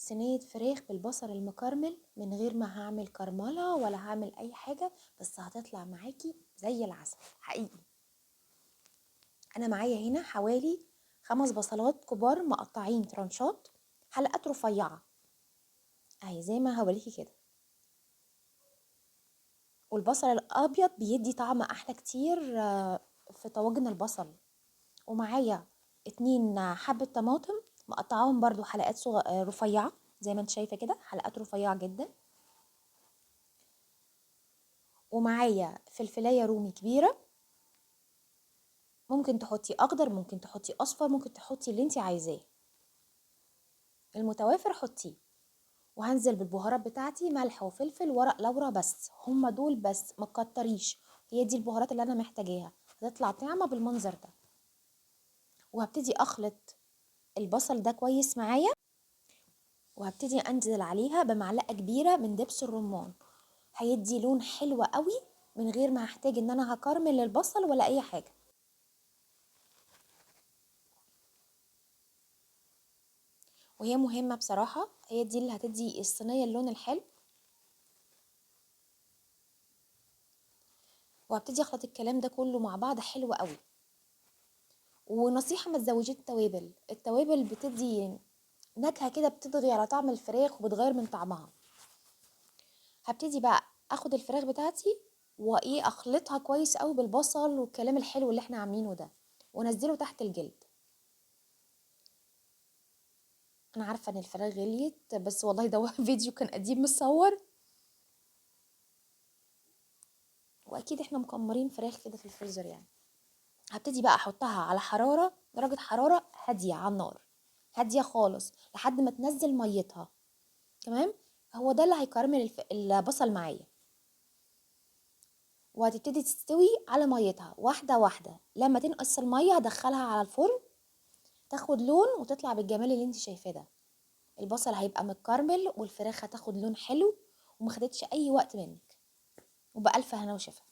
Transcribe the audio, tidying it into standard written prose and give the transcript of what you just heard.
صينية فراخ بالبصل المكرمل من غير ما هعمل كرمله ولا هعمل اي حاجة، بس هتطلع معاكي زي العسل حقيقي. انا معايا هنا حوالي 5 بصلات كبار مقطعين ترانشات، حلقات رفيعة اهي زي ما هوريكي كده. والبصل الابيض بيدي طعم احلى كتير في طواجن البصل. ومعايا 2 حبة طماطم مقطعاهم برضو حلقات رفيعة زي ما انت شايفة كده، حلقات رفيعة جدا. ومعايا فلفلاية رومي كبيرة، ممكن تحطي اخضر، ممكن تحطي اصفر، ممكن تحطي اللي انت عايزاه، المتوافر حطيه. وهنزل بالبهارات بتاعتي، ملح وفلفل ورق لورا بس، هما دول بس، ما تكتريش، هي دي البهارات اللي انا محتاجاها، هتطلع طعمه بالمنظر ده. وهبتدي اخلط البصل ده كويس معايا، وهبتدي انزل عليها بمعلقه كبيرة من دبس الرمان، هيدي لون حلو قوي من غير ما هحتاج ان انا هكرمل البصل ولا اي حاجة. وهي مهمة بصراحة، هي دي اللي هتدي الصينية اللون الحلو. وهبتدي اخلط الكلام ده كله مع بعض حلو قوي. ونصيحة، ما تزوديش التوابل، التوابل بتدي نكهة كده بتطغي على طعم الفراخ وبتغير من طعمها. هبتدي بقى اخد الفراخ بتاعتي وايه، اخلطها كويس قوي بالبصل والكلام الحلو اللي احنا عاملينه ده، وانزله تحت الجلد. انا عارفه ان الفراخ غليت، بس والله ده فيديو كان قديم متصور، واكيد احنا مكمرين فراخ كده في الفريزر يعني. هبتدي بقى احطها على درجه حرارة هادية على النار، هادية خالص لحد ما تنزل ميتها. تمام، هو ده اللي هيكرمل البصل معايا. وهتبتدي تستوي على ميتها واحدة واحدة. لما تنقص المية هدخلها على الفرن تاخد لون وتطلع بالجمال اللي انت شايفاه ده. البصل هيبقى متكرمل والفراخ هتاخد لون حلو وما خدتش اي وقت منك. وبألف هنا وشفا.